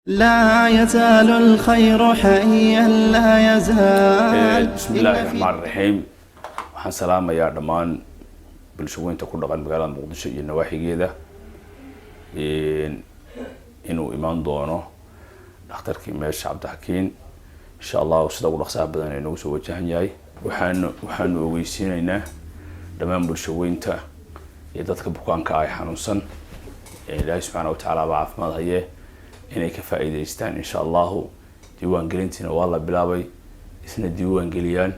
لا يزال الخير حيا لا يزال. Bismi illaahi raxmaan raxiim. Waxaan salaamayaa dhammaan bulshaweynta ku dhaqan magaalada Muqdisho iyo nawaaxigeeda inuu imaan doono dhakhtarkii meesha, Cabdixakiin, insha Allahu sida ugu dhaqsaha badan ay noogu soo wajahan yahay. Waxaanu ogeysiinaynaa dhammaan bulshaweynta iyo dadka bukaanka ay xanuunsan, Ilaahay subxaana watacaala baa caafimaad haye, inay ka faa'iideystaan insha Allahu. Diiwaangelintiina waa la bilaabay, isna diiwaan geliyaan.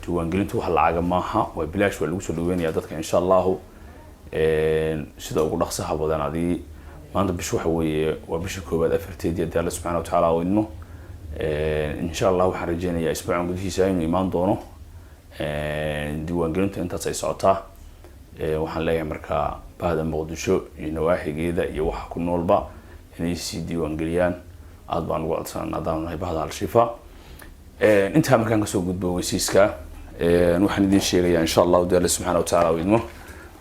Diiwaangelintu wax lacaga maaha, waa bilaash. Waa lagu soo dhaweynaya dadka insha Allahu sida ugu dhaqsaha badan. Adii maanta bisha waxa weeye waa bisha koowaad 4-teedii, haddii Alla subxana watacaala u idmo. Insha Allah waxaan rajeynayaa isbuucan gudihiisa inuu imaan doono. Diiwaangelintu intaas ay socotaa. Waxaan leeyahay markaa bahda Muqdisho iyo nawaaxigeeda iyo waxa ku noolba inay sii diiwaangeliyaan. Aada baan ugu codsanana haddaan nahay bahda Al-Shifa. Intaa markaan kasoo gudbo weysiiska, waxaan idin sheegayaa insha Allahu dee Alle subxaana watacaala u idmo,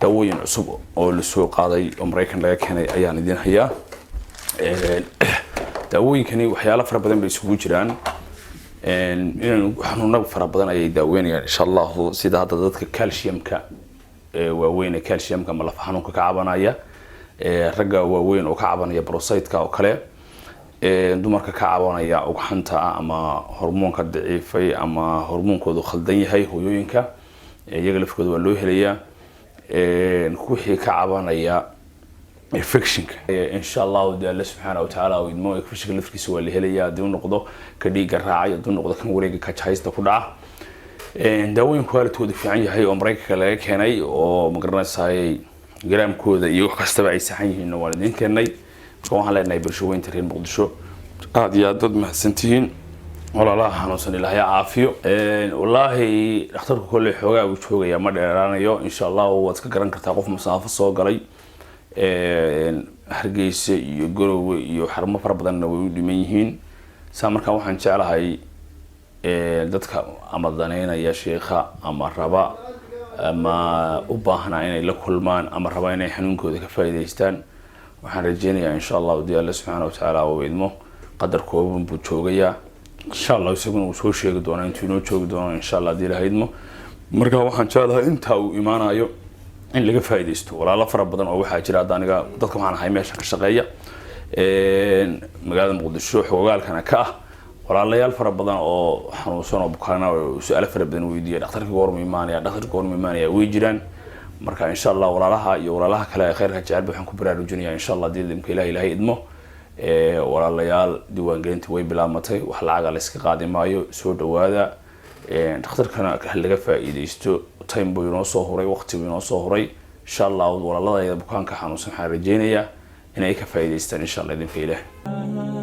daawooyin cusub oo lasoo qaaday oo Maraykan laga keenay ayaan idin hayaa. Daawooyinkani waxyaalo fara badan bay isugu jiraan, inaan xanuuno fara badan ayay daaweynayaan insha Allahu, sida hadda dadka calciumka waaweyn ee calciumka ama lafa xanuunka ka cabanaya, ragga waaweyn oo ka cabanaya prostate-ka oo kale, dumarka ka cabanaya ugxanta ama hormoonka daciifay ama hormoonkoodu khaldan yahay, hooyooyinka iyaga lafkooda waa loo helayaa, wixii ka cabanaya infectionka insha Allahu dee Alle subxaana watacaala uu idmo, infectionka lafkiisa waa la helayaa, haddii u noqdo ka dhiigga raacay, haddii u noqdo kan wareega kajahaysta ku dhaca. Daawooyin qualitooda fiican yahay oo Maraykanka laga keenay oo magaranaysaay garaamkooda iyo wax kastaba ay saxan yihiinna waan idiin keenay. Marka waxaan leenahay bulshaweynta reer Muqdisho, aada iyo aad baad mahadsantihiin. Walaalaha xanuunsan Ilaahay caafiyo. Wallaahi dhakhtarku kolley xoogaa uu joogayaa, ma dheeraanayo insha Allahu. Waad iska garan kartaa qof masaafo soo galay, Hargeysa iyo Garowe iyo xarumo fara badanna way u dhiman yihiin. Saa markaa waxaan jeclahay dadka ama daneynaya sheikha ama raba ama u baahnaa inay la kulmaan ama raba inay xanuunkooda ka faa'iidaystaan, waxaan rajeynayaa insha Allahu dii Alle subxaana watacaala uu idmo, qadar kooban buu joogayaa insha Allah. Isaguna uu soo sheegi doonaa intuu inoo joogi doono insha Allah hadii Ilaha idmo. Marka waxaan jeclahay intaa uu imaanayo in laga faa'iidaysto. Walaalo fara badan oo waxaa jira hadda aniga dadka waxaan ahay meesha ka shaqeeya magaalada Muqdisho, xogogaalkana ka ah, walaalayaal fara badan oo xanuunsan oo bukaana oo su-aalo fara badan weydiiya, "Dhakhtarka goormu imaanaya? Dhakhtarka goormu imaanaya?" way jiraan. Marka insha Allah walaalaha iyo walaalaha kale ee khayrka jecelba waxaan ku baraarujinaya insha Allah hadii idinka Ilahay idmo, walaalayaal, diiwaangelinta way bilaabmatay, wax lacaga la iska qaadi maayo. Soo dhawaada, dhakhtarkana ha laga faa'iidaysto. Time buu inoo soo huray, waqti buu inoo soo huray insha Allah. Walaaladayda bukaanka xanuunsan waxaan rajeynayaa inay ka faa'iidaystaan insha Allah idinka Ilaah.